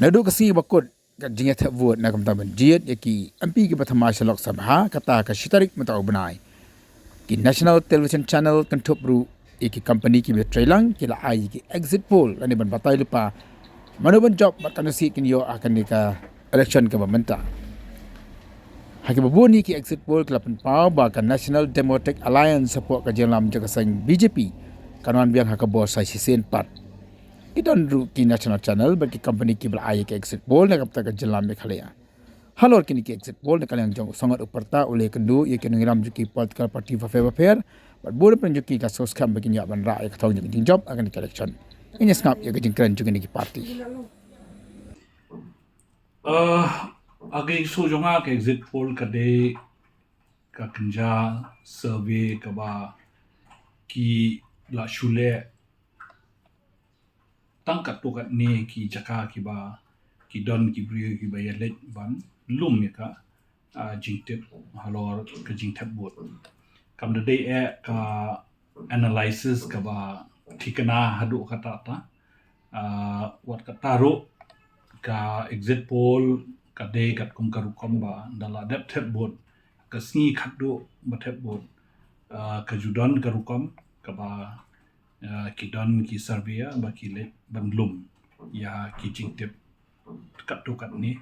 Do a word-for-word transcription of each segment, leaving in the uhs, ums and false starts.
Naduh ka sngi ba kut ka jingïathep vote na ka bynta ban jied ïa ki M P kiba thymmai sha Lok Sabha, kata ka shi tarik mynta u bnai, ki National Television Channel kynthup ruh ïa ki company kiba trei lang ki la ai ïa ki exit poll lane ban batai lypa mano ban jop bad katno seat kin ïoh ha kane ka election kaba mynta. Ha kiba bun ïa ki exit poll ki la pynpaw ba ka National Democratic Alliance hapoh ka jingïalam jong ka seng B J P kan wan biang ha ka bor sa shisien pat. Ki don ruh ki national channel bad ki company kiba la ai ïa ki exit poll na ka bynta ka jylla Meghalaya. Halor kine ki exit poll, na ka liang jong u Sangot u pyrta u la ïakynduh ïa ki nongïalam jong ki political party bapher bapher bad bun na pdeng jong ki ka sngewskhem ba kin ïoh ban rah ïa ka thong jong ka jingjop ha kane ka election. Ngin ïa sngap ïa ka jingkren jong kine ki party. Uh, ha ka jingsngew jong nga, ka exit poll ka dei ka kynja survey kaba ki la shu leh tang katto katne ki jaka kiba ki don ki briew kiba ïaleit ban lum ïa ka, ah, jingtip halor ka jingthep vote. Kam da dei eh ka analysis kaba thikna haduh katta katta. Ah, wat katta ruh ka exit poll ka dei katkum ka rukom ba da la dep thep vote, ka sngi khatduh ba thep vote, ah, ka ju don ka rukom kaba, ah, ki don ki surveyor ba ki leit ban lum ïa ki jingtip katto katne.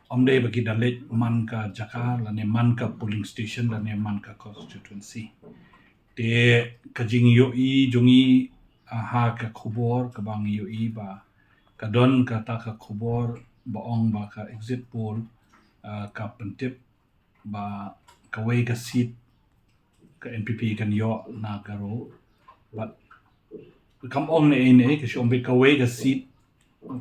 Ym dei ba ki da leit man ka jaka lane man ka polling station lane man ka constituency. Te ka jingïohi jong ngi, ah, ha ka khubor kaba ngi ïohi ba ka don kata ka khubor ba ong ba ka exit poll, ah, ka pyntip ba kawei ka seat ka N P P kan ïoh na Garo. Bad kam ong ne ei ne ei, ka shu ong ba kawei ka seat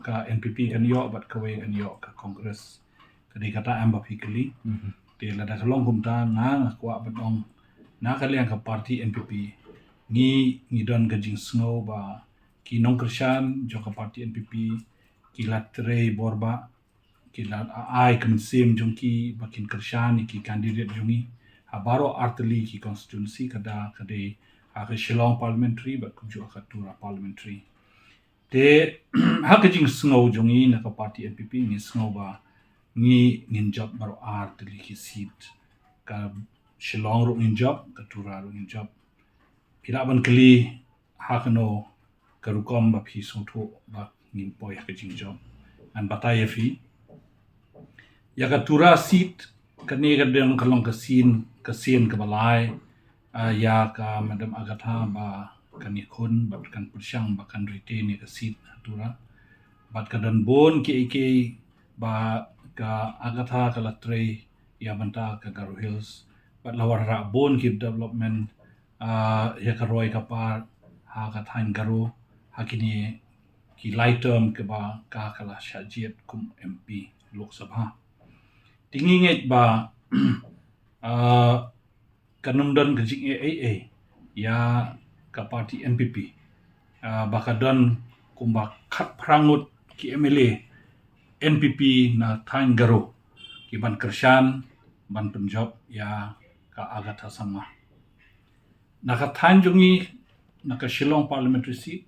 ka N P P kan ïoh bad kawei kan ïoh ka Congress. Ka dei kata em ba phi kylli. Mhm. Te lada ka long kumta, nga nga kwah ban ong na ka liang ka party N P P, ngi ngi don ka jingsngew ba ki nongkyrshan jong ka party N P P ki la trei bor ba ki la ai ka mynsiem jong ki ba kin kyrshan ïa ki candidate jong ngi ha baroh artylli ki constituency, ka da ka dei ha ka Shillong parliamentary bad kumjuh ha ka Tura parliamentary. Te ha ka jingsngew jong ngi na ka party N P P, ngi sngew ba ngi ngin jop baroh artylli ki seat. Ka Shillong ruh ngin jop, ka Tura ruh ngin jop. Phi lah ban kylli ha kano ka rukom ba phi sngewthuh ba ngin poi ha ka jingjop. Ngan batai ïa phi. Ïa ka Tura seat, kane ka dang ka long ka sien, ka sien kaba lai, ah, ïa ka Madam Agatha ba kan ïakhun bad kan pyrshang ba kan retain ïa ka seat ha Tura. Bad ka don bun kiei kiei ba ka Agatha ka la trei ïa bynta ka Garo Hills. Bad la wanrah bun ki development, ah, ïa ka roi ka par ha ka thaiñ Garo ha kine ki lai term kiba ka ka la shah jied kum M P Lok Sabha. Te ngi ngeit ba, ah, kan ym don ka jingeh ei ei ïa ka party N P P, ah, ba ka don kumba khatphra ngut ki M L A N P P na thaiñ Garo ki ban kyrshan ban pynjop ïa ka Agatha Sangma. Na ka thaiñ jong ngi, na ka Shillong parliamentary seat,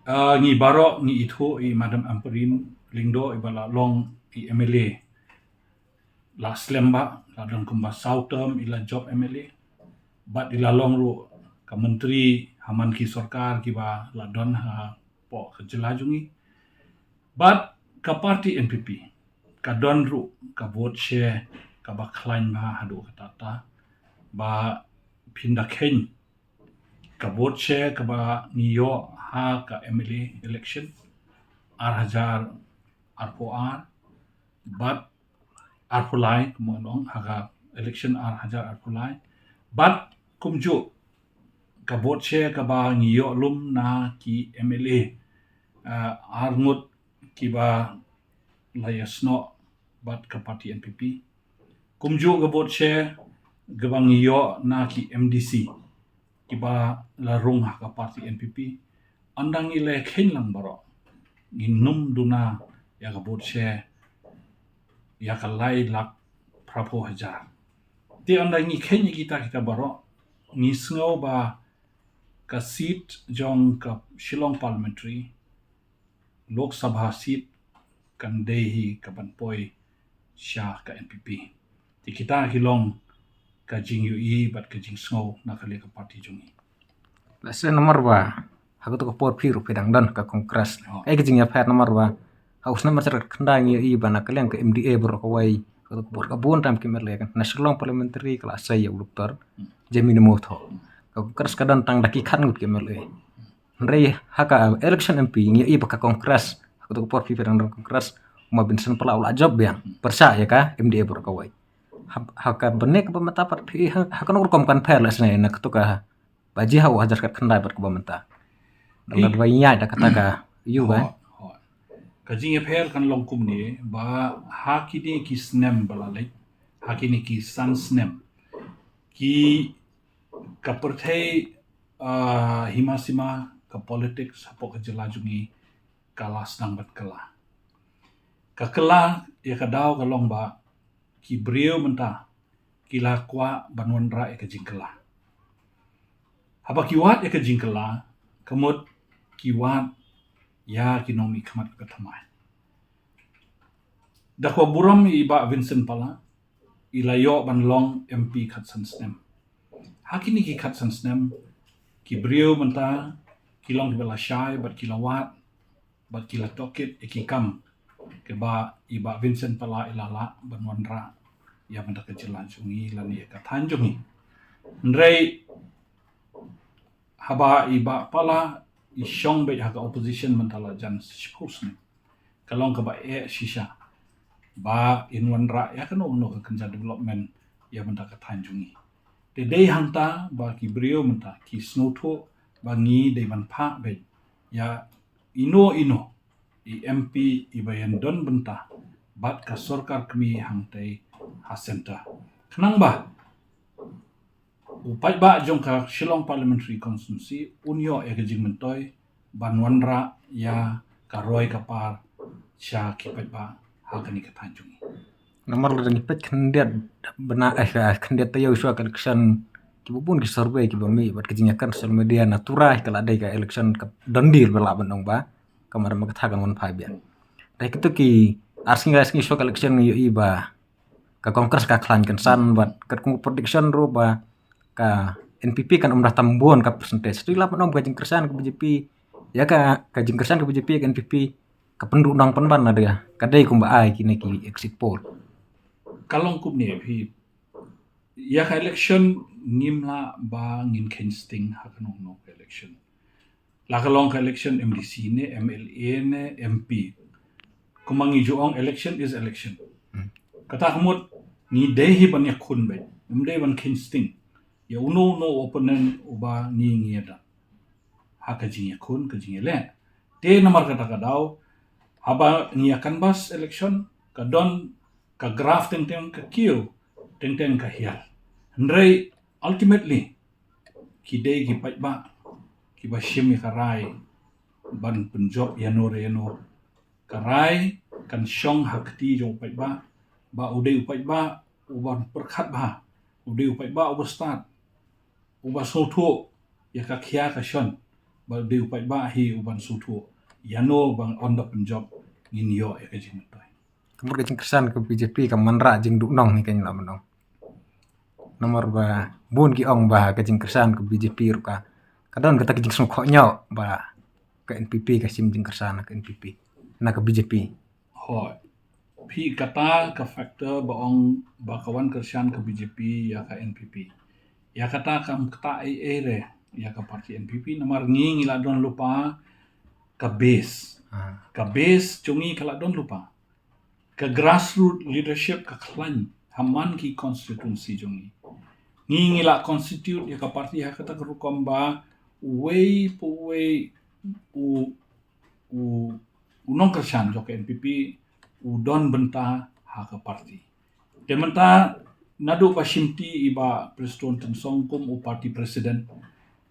ah, ngi baroh ngi ithuh ïa i Madam Ampareen Lyngdoh iba la long i M L A la slem bha, la don kumba saw term i la jop M L A. Bad i la long ruh ka myntri ha man ki sorkar kiba la don hapoh ka jylla jong ngi. Bad ka party N P P ka don ruh ka vote share kaba khlaiñ bha haduh katta katta, ba phin da kheiñ ka vote share kaba ngi ïoh ha ka M L A election ar hajar arphew ar bad arphew lai, kumba ngi ong, ha ka election ar hajar arphew lai. Bad kumjuh ka vote share kaba ngi ïoh lum na ki M L A, ah, ar ngut kiba la ïasnoh bad ka party N P P. Kumjuh ka vote share kaba ngi ïoh na ki M D C kiba la rung ha ka party N P P. Ynda ngi leh kheiñ lang baroh, ngin ym duna ïa ka vote share ïa ka lai lak phraphew hajar. Te ynda ngi kheiñ ïa kita kita baroh, ngi sngew ba ka seat jong ka Shillong parliamentary, Lok Sabha seat, kan dei hi ka ban poi sha ka N P P. Te kita ki long ka jingïohi bad ka jingsngew na ka liang ka party jong ngi. La shisha namar ba ha kato ka por phi ruh phi dang don ka Congress. Oh. Ai ka jingïapher namar ba ha u snem ar hajar khatkhyndai ngi ïohi ba na ka liang ka M D A baroh kawei, ha kato ka por ka bun tam ki M L A kan na Shillong Parliamentary ka la sei ïa u Doctor Jemmy Namo Thaw. Ka Congress ka don tang da ki khatngut ki M L A. Hynrei ha ka election M P ngi ïohi ba ka Congress, ha kato ka por phi phi dang don Congress, u Ma Vincent Pala u la jop biang pyrshah ïa ka M D A baroh kawei. Ha, ha ka bynta kaba mynta pat phi ha, ha kano rukom kan pher la shisha na kato ka ba jia ha u hajar khatkhyndai bad kaba mynta. Dang da ba ïaid da kata ka ïohi ba. Hooid, hooid. Ka jingïapher kan long kumne ba ha kine ki snem ba la leit, ha kine ki san snem, ki ka pyrthei, ah, hima sima ka politics hapoh ka jylla jong ngi ka la sdang ban kylla. Ka kylla ïa ka daw ka long ba ki briew mynta ki la kwah ban wanrah ïa ka jingkylla. Haba ki wad ïa ka jingkylla, ka mut ki wad ïa ki nongmihkhmat kiba thymmai. Da kaba burom i Bah Vincent Pala, i la ïoh ban long M P khatsan snem. Ha kine ki khatsan snem, ki briew mynta ki long kiba la shai bad ki la wad bad ki la tohkit ïa ki kam kiba i Bah Vincent Pala i la lah ban wanrah ïa mynta ka jylla jong ngi lane ïa ka thaiñ jong ngi. Hynrei haba i Bah Pala i shong beit ha ka opposition mynta la jan shiphew snem, ka long kaba eh shisha ba in wanrah ïa kano kano ka kynja development ïa mynta ka thaiñ jong ngi. Te dei hangta ba ki briew mynta ki sngewthuh ba ngi dei ban phah beit ïa ino ino i M P iba ïadon bynta bad ka sorkar kmie hangtei ha centre. Khnang ba u paidbah jong ka Shillong Parliamentary Constituency un ïoh ïa ka jingmyntoi ban wanrah ïa ka roi ka par sha ki paidbah ha kane ka thaiñ jong ngi. Namar lada ngi peit khyndiat bnai, eh, khyndiat taïew shuwa ka election, kiba bun ki survey kiba mih bad ka jingïakren social media na Turai ka la dei ka election ka don deal ba lah ban ong ba ka mar ma ka thaiñ kan wan phai biang. Dei kito ki ar sngi lai sngi shuwa ka election ngi ïohi ba ka Congress ka khlaiñ kynsan bad katkum ka prediction ruh ba ka N P P kan ym da tam bun ka percentage. Te lah ban ong ba ka jingkyrshan ka B J P ïa ka, ka jingkyrshan ka B J P ïa ka N P P ka pynduh nong pynban lada ka dei kumba ai kine ki exit poll. Ka long kumne phi, ïa ka election ngim lah ba ngin kheiñ sting ha kano kano ka election. La ka long ka election M D C ne, M L A ne, M P. Kumba ngi ju ong, election is election. Hmm. Kata ka mut ngi dei hi ban ïakhun beit, ngim dei ban kheiñ sting ïa uno uno u opponent uba ngi ngi ïada ha ka jingïakhun, ka jingïaleh. Te namar kata ka daw haba ngi ïa canvass election ka don ka graph teng teng ka kiew, teng teng ka hiar. Hynrei ultimately ki dei ki paidbah kiba shim ïa ka rai ban pynjop ïano re ïano. Ka rai kan shong ha kti jong u paidbah, ba u dei u paidbah uban pyrkhat bha, u dei u paidbah uba stad, uba sngewthuh ïa ka khia ka shon, ba u dei u paidbah hi uban sngewthuh ïano ba un da pynjop, ngin ïoh ïa ka jingmyntoi. Ka mut ka jingkyrshan ka B J P kam wanrah jingduhnong hi, kan lah ban ong. Namar ba bun ki ong ba ka jingkyrshan ka B J P ruh ka, ka don kata ka jingsngewkhohñiuh ba ka N P P ka shim jingkyrshan na ka N P P, na ka B J P. Hooid. Phi, kata ka factor ba ong ba ka wan kyrshan ka B J P ïa ka N P P, ïa kata kam ktah ei ei re ïa ka party N P P, namar ngi ngi la don lypa ka base. Ah. Ka base jong ngi ka la don lypa. Ka grassroots leadership ka khlaiñ ha man ki constituency jong ngi. Ngi ngi la constitute ïa ka party ha kata ka rukom ba uwei pa uwei u, u, u nongkyrshan jong ka N P P u don bynta ha ka party. Te mynta naduh ba shimti i Bah Prestone Tynsong kum u party president,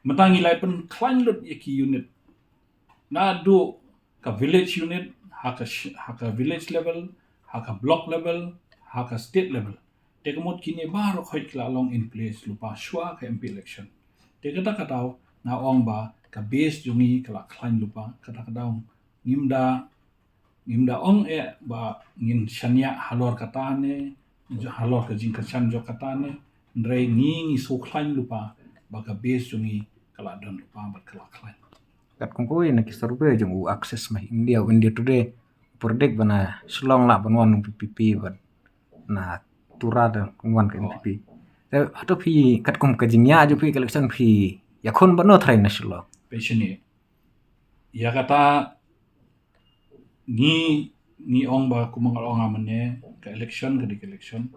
mynta ngi la pynkhlaiñ lut ïa ki unit. Naduh ka village unit, ha ka sh-, ha ka village level, ha ka block level, ha ka state level. Te ka mut kine baroh khoit ki la long in place lypa shuwa ka M P election. Te kata ka daw nga ong ba ka base jong ngi ka la khlaiñ lypa, kata ka daw ngim da Ngim da ong eh ba ngin shaniah halor kata ne, halor ka jingkyrshan jong kata ne, hynrei ngi ngi sngewkhlaiñ lypa ba ka base jong ngi ka la don lypa bad ka la khlaiñ. Katkum kawei na ki survey jong u Axis India, u India Today, u predict ba na Shillong lah ban wan VPP bad na Tura da wan ka NPP. Te hato phi katkum ka jingïa jong phi ka election phi ïakhun ba no trai na Shillong? Phi shaniah. Ïa kata ngi ngi ong ba kumba nga ong mynne ka election ka dei ka election.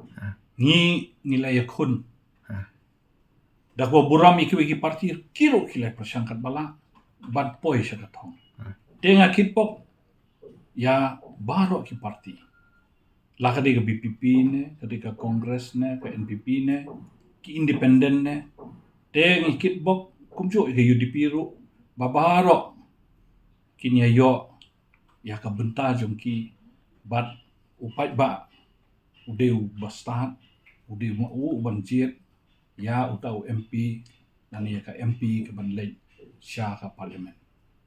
Ngi ngi la ïakhun. Da kaba burom ïa kiwei ki parti ki ruh ki la pyrshang katba lah ban poi sha ka thong. Te nga kitbok ïa baroh ki parti. La ka dei ka VPP ne, ka dei ka Congress ne, ka NPP ne, ki independent ne. Te ngi kitbok kumjuh ïa ka UDP ruh ba baroh kin ïa ïoh ïa ka bynta jong ki bad u paidbah u dei uba stad, u dei u ban jied ïa uta u MP, lane ïa ka MP ka ban leit sha ka parliament.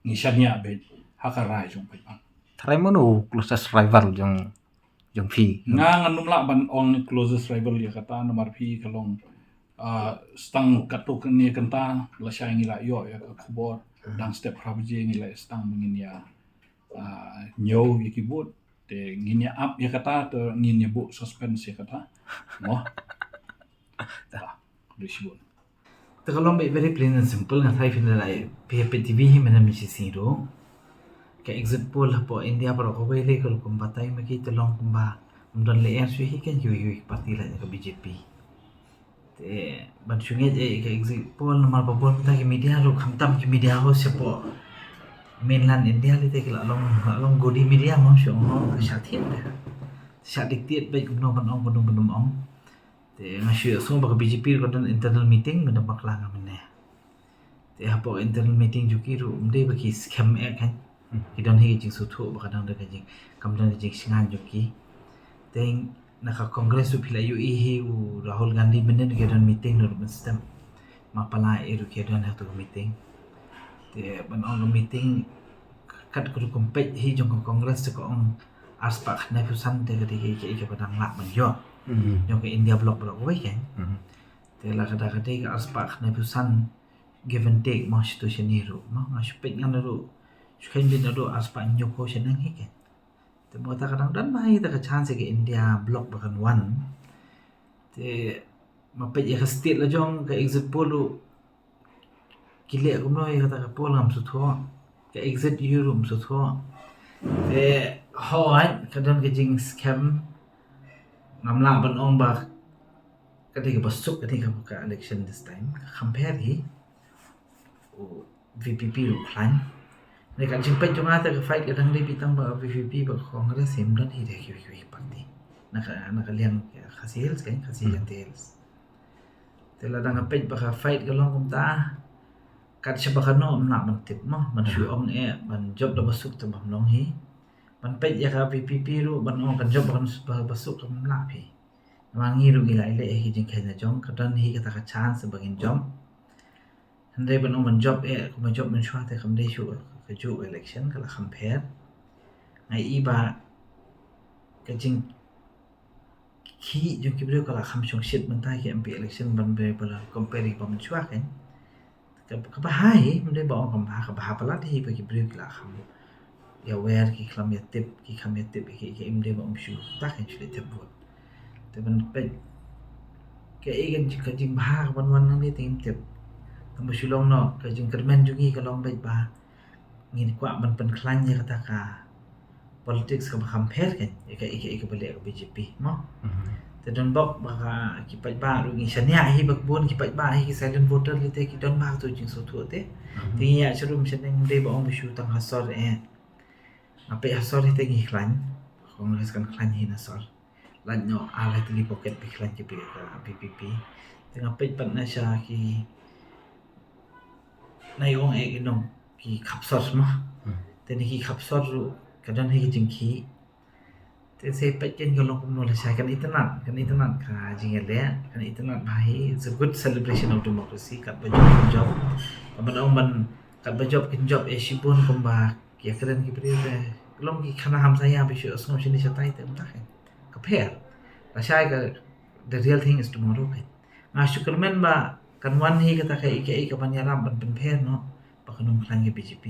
Ngi shaniah beit ha ka rai jong paidbah. Trai mano u closest rival jong jong phi? Nga ngan ym lah ban ong closest rival ïa kata namar phi ka long, ah, stang katto katne kynta lashai ngi la ïoh ïa ka khubor. Dang step phra baje ngi la stang ba ngin ïa, ah, ñiew ïa ki vote. Te ngin ïa ap ïa kata, te ngin ïa buh suspense ïa kata. Mo. Te ka long ba very plain and simple, nga tharai phin da la peit ha P T V hi mynne mynne shisien ruh. Ka exit poll hapoh India baroh kawei lei ka long kumba tai ma ki, te long kumba ym don leh shuh hi, kan kiwei kiwei ki parti lait na ka BJP. Te ban shu ngeit ïa ka exit poll namar ba bun mynta ki media ruh, khamtam ki media house shapoh mainland India lei te ki la long, la long godi media mo, shu ong mo, shah thied te. Shah dictate beit kumno ban ong, kumno ban ym ong. Te nga shu ïohsngew ba ka BJP ruh ka don internal meeting mynta bakla nga mynne. Te hapoh internal meeting jong ki ruh ym dei ba ki skhem eh kan. Ki don hi ka jingsngewthuh ba ka dang don ka jing, kam don ka jingshngaiñ jong ki. Te na ka Congress ruh phi la ïohi hi, u Rahul Gandhi mynne ki don meeting ruh mynstep. Ma Pala eh ruh ki don ha kato ka meeting. Te ban ong ka meeting kat ka rukom peit hi jong ka Congress te ka ong arspah khyndai phew san te ka dei ka, ka, ka ba dang lah ban ïoh. Jong ka India Bloc baroh kawei kan. Te la ka da ka dei ka arspah khyndai phew san, give and take mo, shatu shane ruh mo, nga shu peit ngan ruh shu kheiñ beit naduh arspah hynñiew phew shaneng hi kan. Te mo ta ka dang don bha hi ta ka chance ïa ka India Bloc ba kan wan. Te ma peit ïa ka state la jong ka exit poll ruh ki leh kumno ïa kata ka poll ngam sngewthuh. Ka exit ïa ruh ym sngewthuh. Te hooid ka don ka jingskhem. Ngam lah ban ong ba ka dei kaba suk ka dei ka election this time. Ka compare hi u VPP ruh khlaiñ. Dei ka jingpeit jong nga te ka fight ka dang dei beit tang ba VPP ba Congress, ym don hi da kiwei kiwei party. Na ka, na ka liang Khasi Hills kan, Khasi Jaintia Hills. Te lada nga peit ba ka fight ka long kumta, kat shaba kano ym lah ban tip mo, ban shu ong eh ban jop da ba suk te bym long hi. Ban peit ïa ka VPP ruh ban ong kan jop ba, ba suk kam lah phi. Namar ngi ruh ngi la ïaleh ïa ki jingkheiñ la jong, ka don hi kata ka chance ba ngin jop. Hynrei ban ong ban jop eh kumba jop mynshuwa te kam dei shuh, kajuh election ka la kham pher. Nga i ba ka jing khih jong ki briew ka la kham shongshit mynta ki MP election ban bre ba la compare ba mynshuwa kan. Ka, kaba ha hi, ym dei ba ong kaba ha, kaba ha palat hi ba ki briew ki la kham ïa aware, ki kham ïa tip, ki kham ïa tip, ki, ki ym dei ba ym shu ta kan shu leit tip vote. Te ban peit kaei ka jingbha ka ban wan nangne te ngim tip. Tang ba shu long noh ka jingkyrmen jong ngi ka long beit ba ngin kwah ban pynkhlaiñ ïa kata ka politics kaba kham pher kan, ïa ka, ïa ka, ïa kaba leh ka BJP mo. Te don bok ba ka, ki paidbah ruh ngi shaniah hi ba bun ki paidbah hi ki silent voter lei te ki don bha kato jingsngewthuh te. Te ngi ïa shu rum shaneng, ym dei ba ong ba shu tang ha sor eh. Nga peit ha sor hi te ngi khlaiñ. Congress kan khlaiñ hi na sor. Lait noh ar lai tylli pocket phi khlaiñ ki phi ka VPP. Te nga peit pat na sha ki, na ong eh ki nong ki khap sor mo. Te na ki khap sor ruh ka don hi ki jingkhih. Te sa peit kan ka long kumno lashai, kan itynnad, kan itynnad ka jingïaleh, kan itynnad bha hi. It's a good celebration of democracy, katba jop kin jop. Katba ong ban, katba jop kin jop eh shibun kumba ki ïakren ki briew te. Long ki khana ham saya ba shu sngewsih ni shatai te mynta kan. Ka pher. Lashai ka, the real thing is tomorrow kan. Nga shu kyrmen ba kan wan hi kata ka ika ika ban ïarap ban pynpher noh. Ba kan ym khlaiñ ka B J P.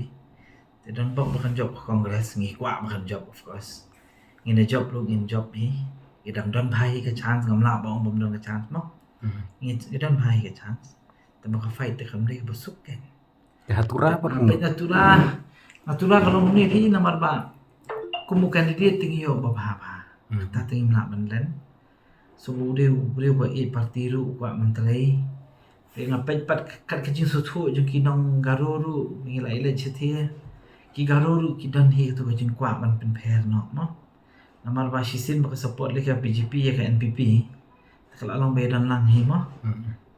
Te don bok ba kan jop ka Congress, ngi kwah ba kan jop, of course. Ngi na jop ruh ngin jop hi. Ngi dang don bha hi ka chance, ngam lah ba ong bym don ka chance mo. Ngi, ngi don bha hi ka chance. Te ba ka fight te kam dei ba suk kan. Ka hatura ba peit natura. Natura ka long ni phi namar ba kum u candidate te ngi ïoh ba bha bha. Kata te ngim lah ban len. So u dei u briew ba ïeit party ruh u kwah ban trei. Te nga peit pat kat ka jingsngewthuh jong ki nong Garo ruh ngi la ïaleit shathie. Ki Garo ruh ki don hi kato ka jingkwah ban pynpher noh mo. Namar ba shisien ba ka support leh ka B J P ïa ka N P P. Te ka la long ba ïadon lang hi mo.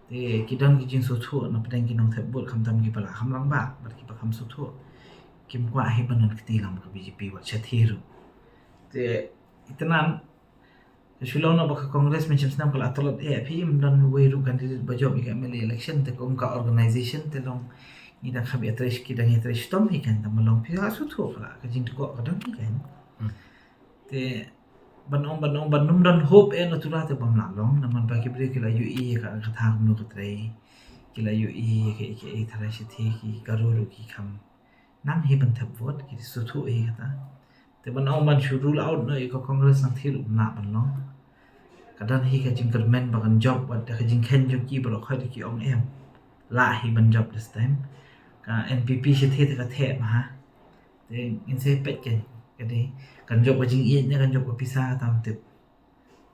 Te ki don ki jingsngewthuh na pdeng ki nongthep vote khamtam kiba la kham lang ba bad kiba kham sngewthuh. Kim kwah hi ban don kti lang ba ka B J P wat shathie ruh. Te ita nan ka shu long noh ba ka Congress mynshem snem ka la tlot eh phi ym don wei ruh candidate ba jop ïa ka M L A election te kum ka organization te long ngi dang kham ïatrei ki dang ïatrei shitom hi kan, tang ba long phi ha sngewthuh ka la ka jingtkoh ka don hi kan. Te ban ong ban ong ban ym don hope eh natura te bym lah long namar ba ki briew ki la ïohi ïa ka, ka kata kumno ka trei. Ki la ïohi ïa ka, ïa ka, ïa ka tharai shathie ki Garo ruh ki kham nang hi ban thep vote, ki sngewthuh hi kata. Te ban ong ban shu rule out noh ïa ka Congress nangthie ruh bym lah ban long. Ka don hi ka jingkyrmen ba kan jop wat da ka jingkheiñ jong ki baroh khoit ki ong em. Lah hi ban jop this time. Ka N P P shathie te ka theh bha. Te ngin sa peit kan ka dei kan jop ka jingïeit ne kan jop ka pisa kata ngam tip.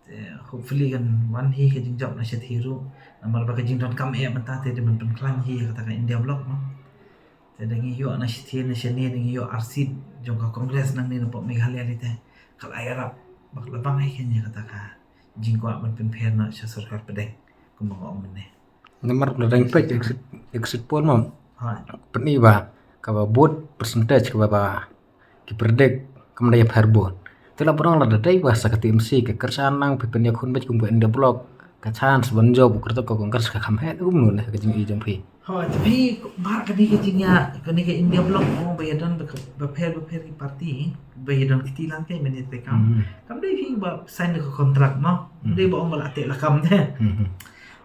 Te hopefully kan wan hi ka jingjop na shathie ruh. Namar ba ka jingdonkam eh mynta te dei ban pynkhlaiñ hi kata ka India Bloc mo. Te da ngi ïoh na shathie na shane da ngi ïoh ar seat jong ka Congress nangne na pop Meghalaya lei te ka la ïarap ba ka la bang hi kan ïa kata ka jingkwah ban pynpher noh sha sorkar pdeng kumba nga ong mynne. Namar la dang peit exit, exit poll mo. Pyni ba kaba vote percentage kaba ba ki predict kam da ïapher bun. Te la ba ong lada dei ba sa ka T M C ka kyrshan lang phi pynïakhun beit kumba India Bloc ka chance ban jop u kyrtong ka Congress ka kham heh kumno ne ka jingïohi jong phi. Hooid, te phi ba kane ka jingïa kane ka India Bloc mo ba ïadon ba pher ba pher ki party ba ïadon kti lang te mynne te kam. Kam dei phi ba sign ka contract mo. Dei ba ong ba la teh la kam te.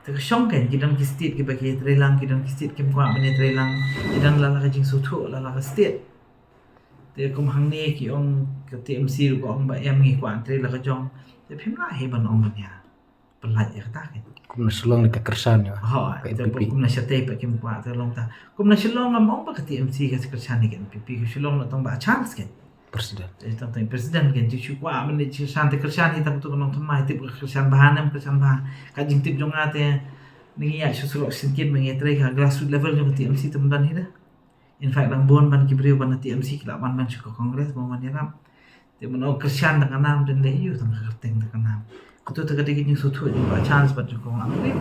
Te ka shong kan ki don ki state kiba ki trei lang ki don ki state kim kwah ban trei lang ki don la la ka jingsngewthuh la la ka state. Te kum hangne ki ong ka T M C ruh ka ong ba em ngi kwah trei la ka jong. Te phim lah hi ban ong ban ïa pynlait ïa kata kan. Kum na Shillong ne ka kyrshan ïa ka N P P. Kum na shatei pat kim kwah te long ta. Kum na Shillong ngam ong ba ka T M C ka kyrshan ïa ka N P P, ka Shillong la tang ba chance kan. President. Te tang tang president kan ju shu kwah ban leit kyrshan te kyrshan hi tang tu ka nongthymmai tip ka kyrshan bha ne em kyrshan bha. Ka jingtip jong nga te ngi ïa shu surok syngkien ba ngi trei ka grassroots level jong ka T M C te mynta hi da. In fact dang bun ban ki briew ban na T M C ki la ban ban sha ka Congress ban wan ïarap. Te ban ong kyrshan tang ka nam te lei ïa u tang ka kyrteng tang ka nam. Kato te ka dei ka jingsngewthuh jong ka chance bad jong ka ong am briew.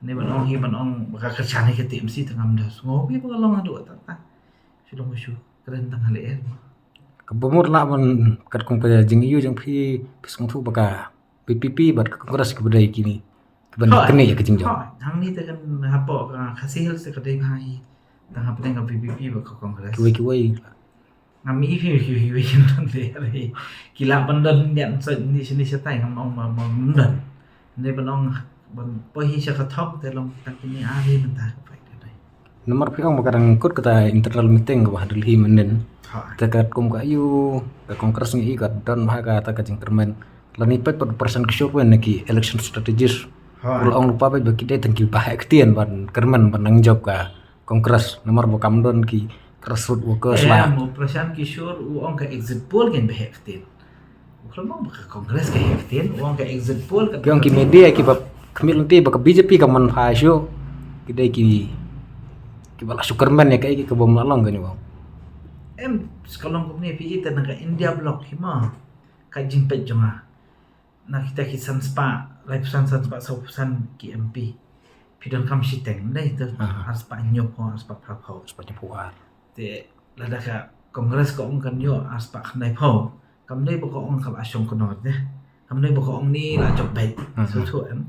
Ne ban ong hi ban ong ba ka kyrshan hi ka T M C te ngam da sngew phi ba ka long haduh ta ta. Shu long shu kren tang ha lei eh. Kaba mut lah ban katkum ka jingïohi jong phi, phi sngewthuh ba ka V P P bad ka Congress kiba dei kine kiban kane ïa ka jingjop. Hooid, hangne te kan hapoh ka Khasi Hills te ka dei bha hi. Tang hapdeng ka V P P bad ka Congress. Kiwei kiwei. Ngam i phi kiwei kiwei kin don te are. Ki lah ban don ïa sait ni shini shatai ngam ong ba ngam don. Dei ban ong ban poi hi sha ka thok te long tang kine are mynta ka fight te dei. Namar phi ong ba ka dang kut kata internal meeting kaba ha Delhi mynnin. Te katkum ka aiu ka Congress ngi i ka don bha kata ka jingkyrmen. Lane peit pat u Prashant Kishore wei na ki election strategist. U la ong lypa peit ba ki dei tang kiba heh ktien ban kyrmen ban nang jop ka Congress namar ba kam don ki grassroots workers la. Em, u Prashant Kishore u ong ka exit poll kan ba heh ktien. U khlem ong ba ka Congress ka heh ktien, u ong ka exit poll ka. Ki ong ki media kiba khmih lynti ba ka B J P ka manpha shuh. Ki dei ki kiba la shu kyrmen ïa kaei kaba ym lah long kan ïa u ong. Em, ka long kumne phi i te na ka India Bloc hi ma. Ka jingpeit jong nga. Na kita ki san spah, laiphew san, san spah, sawphew san ki M P. Phi donkam shiteng, dei te. Ar spah hynñiewphew, ar spah phraphew. Ar spah hynñiewphew ar. Te lada ka Congress ka ong kan ïoh ar spah khyndaiphew. Kam dei ba ka ong ka la shong kynnoh te. Kam dei ba ka ong ni la jop beit. Sngewthuh em.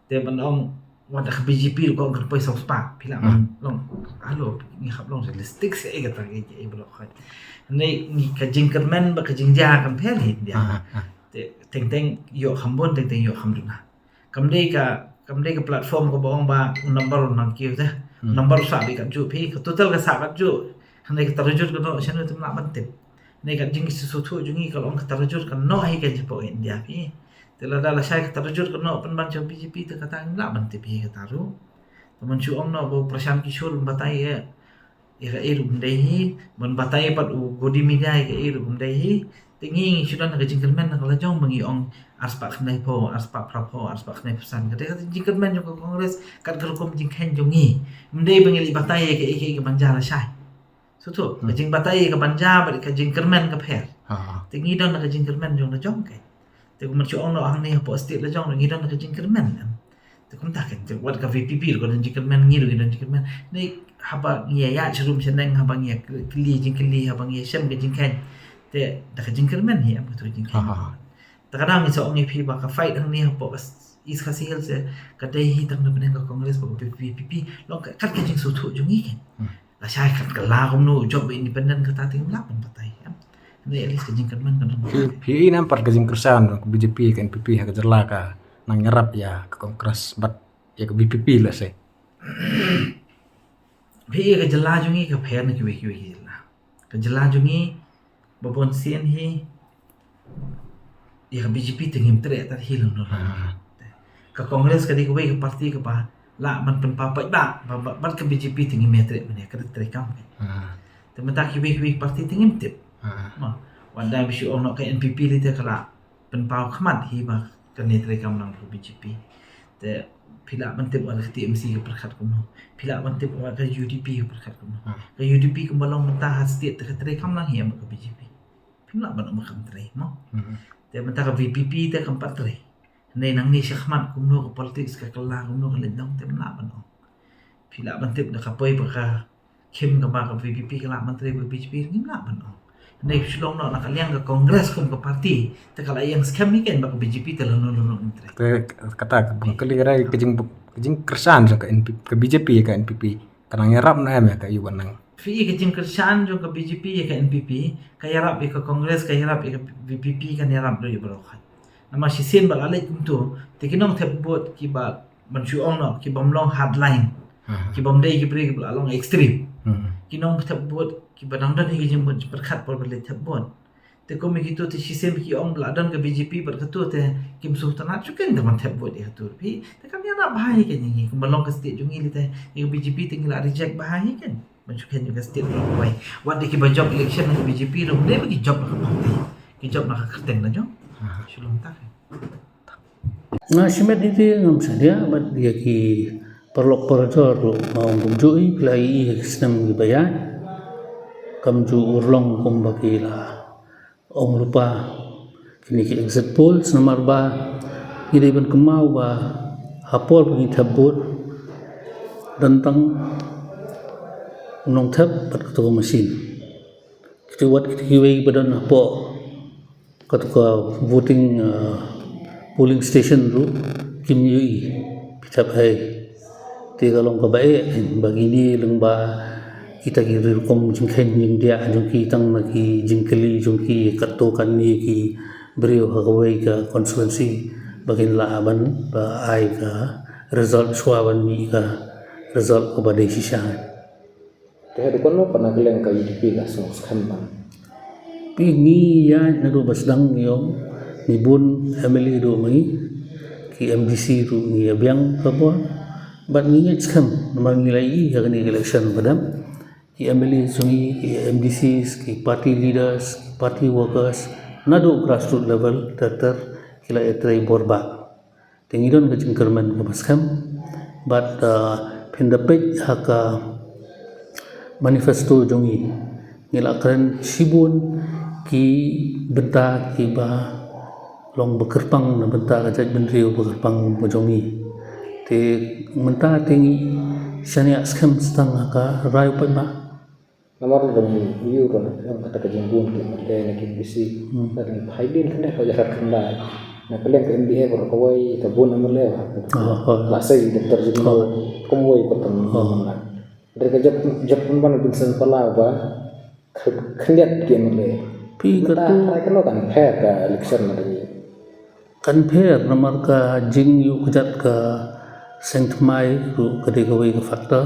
Te ban ong wat da ka B J P ruh ka ong kan poi saw spah, phi lah ban long. Halo, ngi hap long realistic seh, eh, kata ka, eh, ba long khot. Ni ngi ka jingkyrmen bad ka jingjia kan pher hi India. Te teng teng ïoh kham bun, teng teng ïoh kham duna. Kam dei ka, kam dei ka platform kaba ong ba u number un nang kiew te. Number u sah beit katjuh phi, ka total ka sah katjuh. Hynrei ka tarajut ka noh shano te ym lah ban tip. Hynrei ka jingsngewthuh jong ngi ka long ka tarajut ka noh hi ka jingpok India phi. Te lada lashai ka tarajut ka noh pynban sha B J P te kata ngim lah ban tip hi kata ruh. Te man shu ong noh ba u Prashant Kishore un batai ïa ïa kaei ruh ym dei hi, ban batai pat u Gaudiya Media ïa kaei ruh ym dei hi. Te ngi ngi shu don ka jingkyrmen na ka lajong ba ngi ong arspah khyndaiphew, arspah phraphew, arspah khyndaiphew san. Ka dei ka jingkyrmen jong ka Congress, kat ka rukom jingkheiñ jong ngi. Ym dei ba ngi leit batai ïa kaei kaei kaban jia lashai. Sngewthuh, ka jingbatai ïa kaban jia bad ka jingkyrmen ka pher. Te ngi don ka jingkyrmen jong lajong ka. Te kumba shu ong noh hangne hapoh state lajong ngi don ka jingkyrmen em. Te kumta kan te wat ka V P P ruh ka don jingkyrmen, ngi ruh ngi don jingkyrmen. Ni haba ngi ïa ïa sharum shaneng, haba ngi ïa kylli jingkylli, haba ngi ïa shem ka jingkheiñ. Te da ka jingkyrmen hi em, ka tu jingkheiñ. Te ka dang ngi sa ong ïa phi ba ka fight hangne hapoh ka East Khasi Hills, eh, ka dei hi tang na bneng ka Congress bad ka V P P. Long ka, kat ka jingsngewthuh jong ngi kan. Lashai kat ka la kumno u jop independent kata te ngim lah ban batai em. Ni at least ka jingkyrmen ka dang. Phi, phi i nam pat ka jingkyrshan ka B J P ka N P P ha ka jylla ka nang ïarap ïa ka Congress bad ïa ka V P P lehse. Phi i ka jylla jong ngi ka pher na kiwei kiwei ki jylla. Ka jylla jong ngi ba bun sien hi ïa ka B J P te ngim treh tat hi lang no. Ka Congress ka dei kawei ka party kaba lah ban pynpaw paidbah, ba, ba, bad ka B J P te ngim ïa treh mynne ka dei treikam. Te mynta kiwei kiwei party te ngim tip. Ma, wat dang ba shu ong noh ka N P P lei te ka la pynpaw khmat hi ba kane treikam lang ka B J P. Te phi lah ban tip wat ka T M C ka pyrkhat kumno. Phi lah ban tip wat ka U D P ka pyrkhat kumno. Ka U D P kumba long mynta ha state te ka treikam lang hi em ka B J P. Phim lah ban ong ba kam trei mo. Te mynta ka V P P te kam pat trei. Hynrei nangne shakhmat kumno ka politics ka kylla, kumno ka leit dong te phim lah ban ong. Phi lah ban tip da ka poi ba ka khim kaba ka V P P ka lah ban trei bad B J P ngim lah ban ong. Hynrei shu long noh na ka liang ka Congress kum ka party te ka la ïeng skhem hi ken ba ka B J P te lano lano ngim trei. Te kata ka kali ka dei ka jing, ka jingkyrshan jong ka N P P, ka B J P ka N P P. Ka nang ïarap na em ïa ka U N Nang. Phi i ka jingkyrshan jong ka B J P ïa ka N P P, ka ïarap ïa ka Congress, ka ïarap ïa ka V P P, ka ïarap da ïa baroh. Namar shisien ba la leit kumto, te ki nongthep vote kiba ban shu ong noh, ki bym long hardline. Ki bym dei ki briew kiba la long extreme. Ki nongthep vote kiba dang don hi ka jingmut jingpyrkhat por ba leit thep vote. Te kum ïa kito te shisien ba ki ong ba la don ka B J P bad kato te kim sngewtynnat shu kren da ban thep vote ïa kato. Phi te kam ïarap bha hi ken ïa ngi, kumba long ka state jong ngi lei te ïa ka B J P te ngi la reject bha hi ken. Ban shu kren ïa ka state ba long kawei. Wat da kiba jop election na ka B J P ruh ym dei ba ki jop na ka party, ki jop na ka kyrteng lajong. Shu long tak. Nga shimet ïa te ngam sadia bad ïa ki paralok parajor ruh nga ong kumjuh, phi la ïohi ïa ki snem kiba ïaid. Kam ju urlong kumba ki la ong lypa kine ki exit polls namar ba ngi dei ban kynmaw ba ha por ba ngi thep vote don tang u nongthep bad kato ka machine. Kito wat kito kiwei ba don hapoh kato ka voting, uh, polling station ruh kim ïohi phi thep hei. Te ka long kaba eh ba kine lyngba kita ki rukom jingkheiñ jingdiah jong ki tang na ki jingkylli jong ki katto katne ki briew ha kawei ka constituency ba kin lah ban ba ai ka result shuwa ban mih ka result kaba dei shisha. Te haduh katno pat na ka liang ka U D P la sngewskhem ban? Phi, ngi ïaid naduh ba sdang ngi ong, ngi bun M L A duh ma ngi, ki M D C ruh ngi ïa biang ka bor. Bad ngi ngeit skhem namar ngi la ïohi ha kane ka election ba dep. Ki M L A jong ngi, ki M D Cs, ki party leaders, ki party workers, naduh grassroots level ter ter ki la ïatrei bor ba. Te ngi don ka jingkyrmen kaba skhem bad, uh, phin da peit ha ka manifesto jong ngi, ngi la kren shibun ki bynta kiba long ba kyrpang na bynta ka jaitbynriew ba kyrpang ba jong ngi. Te mynta te ngi shaniah skhem tang ha ka rai u paidbah. Namar ruh ngi ïohi ruh na kata ka jingbun ki ma dei na ki M D C. Hmm. Ngi phai dien kane ka ïa ka khyndai. Na ka liang ka M D A baroh kawei ka bun MLA ba. Oh, oh. La sei Doctor Jingho. Oh. Kumwei ko tang. Oh. Dari ka jop jop pun ban bin sen pala ba. Khliat ki MLA. Phi ka tu. Ka no kan pher ka election ma dei. Kan pher namar ka jingïuh kjat ka seng thymmai ruh ka dei kawei ka factor.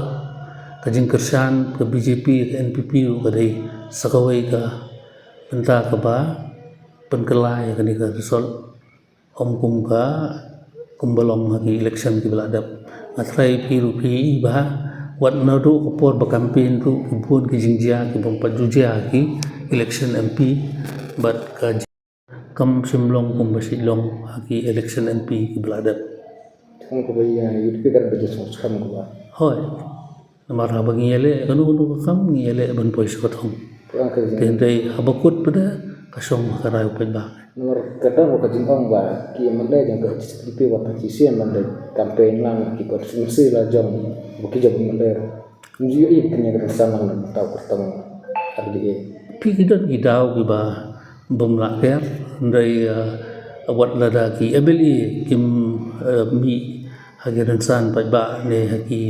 Ka jingkyrshan ka BJP ka NPP ruh ka dei sa kawei ka bynta kaba pynkylla ïa kane ka result. Ym kum ka, kumba long ha ki election kiba la dep. Nga tharai phi ruh phi i ba, wat naduh ka por ba campaign ruh ki bun ki jingjia ki bym pat ju jia ha ki election MP. Bad ka kam shym long kumba shi long ha ki election MP kiba la dep. Kum kaba ïa, ïa phi ka ba ju song skam kaba. Hoi. Namar haba ngi ïaleh kano kano ka kam ngi ïaleh ban poi sha ka thong. Te hynrei haba kut pat ka shong ka rai u paidbah. Namar ka don ka jingong ba ki MLA jong ka HSPDP wat ki sien ban dei campaign lang ki constituency la jong ba ki jong MLA. Ngi ïohi ba kane ka dei san lang da tau kyrtong RDA. Phi ki don ki daw kiba bym lah ker hynrei wat lada ki MLA kim mih ha ki rynsan paidbah ne ha ki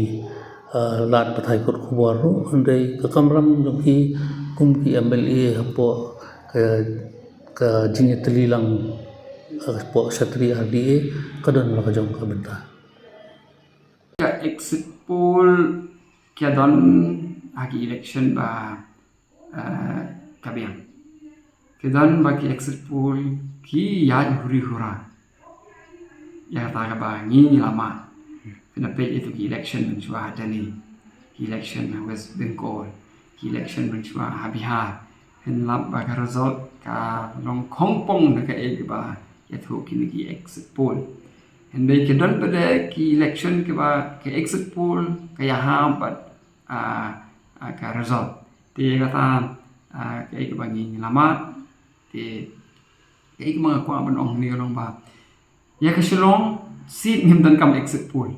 lad pathai kot khubor ruh hynrei ka kamram jong ki kum ki MLA hapoh ka, ka jingïatylli lang hapoh shatri RDA ka don la ka jong ka bynta. Ka exit poll ka don ha ki election ba ka biang. Ki don ba ki exit poll ki ïaid huri hura. Ïa kata kaba ngi ngi la mad. Phin ïa peit ïa tu ki election mynshuwa ha Delhi, ki election ha West Bengal, ki election mynshuwa ha Bihar. Phin lap ba ka result ka long khongpong na kaei kaba ïathuh kine ki exit poll. Hynrei ki don pat ki election kiba ka exit poll ka ïahap bad ka result. Te kata kaei kaba ngi ngi la mad. Te kaei kaba nga kwah ban ong hangne ka long ba ïa ka Shillong seat ngim donkam exit poll.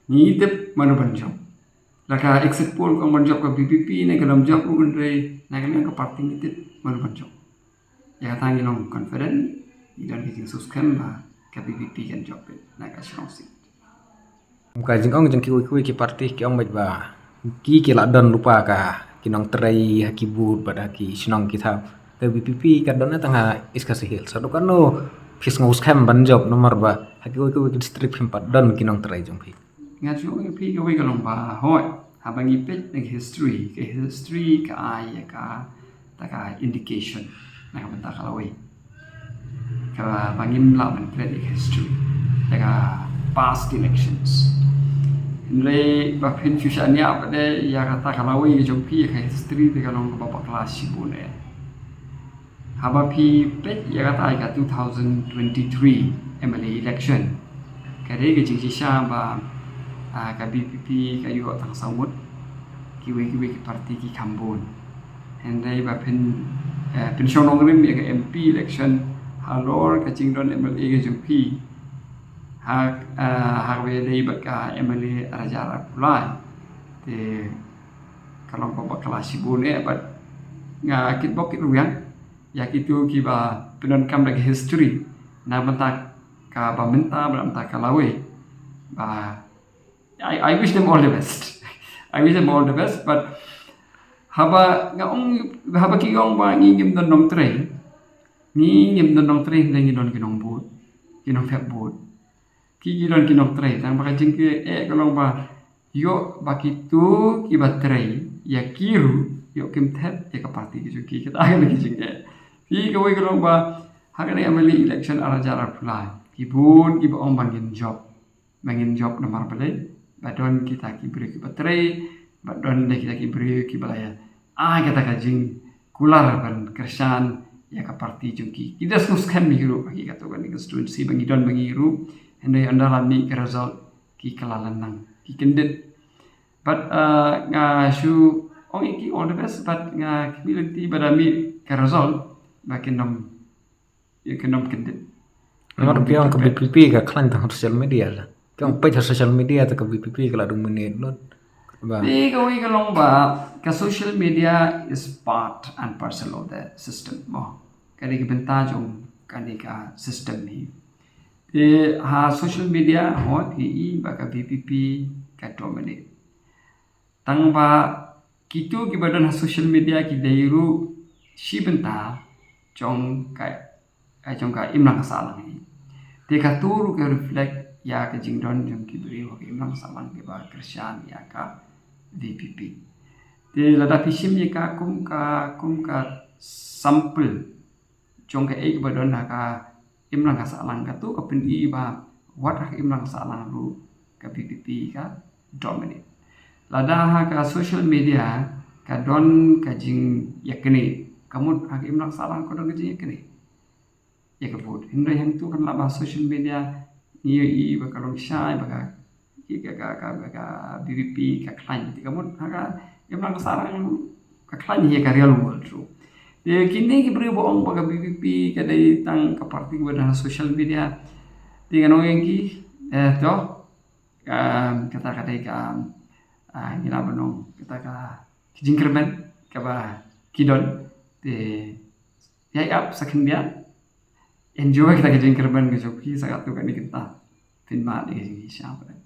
Ngi tip mano ban jop. La ka exit poll ka ong ban jop ka VPP ne ka dang jop ruh hynrei na ka liang ka party ngi tip mano ban jop. Ïa kata ngi long confident ngi don ka jingsngewskhem ba ka VPP kan jop na ka Shillong seat. Ka jingong jong kiwei kiwei ki party ki ong bad ba ki ki la don lypa ka ki nongtrei ha ki booth bad ha ki shnong ki thaw. Ka VPP ka don tang ha East Khasi Hills. Haduh kano phi sngewskhem ban jop namar ba ha kiwei kiwei ki district phim pat don ki nongtrei jong phi. Nga shu ong ïa phi kawei ka long ba hooid haba ngi peit na ka history, ka history ka ai ïa kata ka indication na ka bynta ka lawei. Kaba ngim lah ban klet ïa ka history ïa ka past elections. Hynrei ba phin shu shaniah pat ïa kata ka lawei jong phi ïa ka history te ka long kaba bakla shibun eh. Haba phi peit ïa kata ïa ka two thousand twenty-three MLA election ka dei ka jingshisha ba ka VPP ka ïoh tang saw ngut, kiwei kiwei ki party ki kham bun. Hynrei ba phin phin shong nongrim ïa ka MP election halor ka jingdon MLA ka jong phi ha ha kaba ïadei bad ka MLA ar hajar arphew lai te ka long kaba bakla shibun eh bad nga kitbok kitrwiang ïa kitu kiba pyndonkam da ka history na bynta kaba mynta bad na bynta ka lawei ba I, I wish them all the best. I wish them all the best but haba nga ong haba ki ong ba ngi ngim don nongtrei ngi ngim don nongtrei hynrei ngi don ki nongbud ki nongthep bud ki ki don ki nongtrei tang ba ka jingkyrkieh ka long ba ïoh ba kitu kiba trei ïa ki ruh ïoh kim thep ïa ka party ki jong ki kata ka dei ka jingkyrkieh. Phi kawei ka long ba ha kane MLA election ar hajar arphew lai ki bun kiba ong ba ngin jop ba ngin jop namar balei ba don kita ki briew kiba trei ba don de kita ki briew kiba la ïa ai kata ka jingkular ban kyrshan ïa ka party jong ki. Ki da sngewskhem hi ruh ba ki katto katne constituency ba ngi don ba ngi ruh hynrei ynda la mih ka result ki kylla lynnang ki kyndit. But nga shu ong ïa ki all the best but nga khmih lynti ba da mih ka result ba kin ym ïa kin ym kyndit. Namar phi ong ka VPP ka khlaiñ tang ha social media la. Phi ong peit ha social media te ka VPP ka la dominate lut. Ba. Te kawei ka long ba ka social media is part and parcel of the system mo. Ka dei ka bynta jong kane ka system hi. Te ha social media hooid ngi i ba ka VPP ka dominate. Tang ba kitu kiba don ha social media ki dei ruh shi bynta jong ka, jong ka imlang ka sahlang hi. Te katu ruh ka reflect ïa ka jingdon jong ki briew ha ka imlang ka sahlang kiba kyrshan ïa ka VPP. Te lada phi shim ïa ka kum ka, kum ka sample jong kaei kaba don ha ka imlang ka sahlang, katu ka pyni ba wat ha ka imlang ka sahlang ruh ka VPP ka dominate. Lada ha ka social media ka don ka jingïaknieh, ka mut ha ka imlang ka sahlang ka don ka jingïaknieh ïa ka vote. Hynrei hangtu kan lah ba social media ngi ïohi ba ka long shai ba ka, ka, ka, ka, ka VPP ka khlaiñ. Te ka mut ha ka imlang ka sahlang ka khlaiñ hi ha ka real world ruh. Te kine ki briew ba ong ba ka VPP ka dei tang ka party ba don ha social media. Te ngan ong ïa ki, eh, to, um, kata ka dei ka, ah, ngi lah ban ong kata ka jingkyrmen kaba ki don. Te ïa ap sa khyndiat, enjoy kata ka jingkyrmen ka jong phi sa katto katne kynta. Pynban ïa ka jingshah.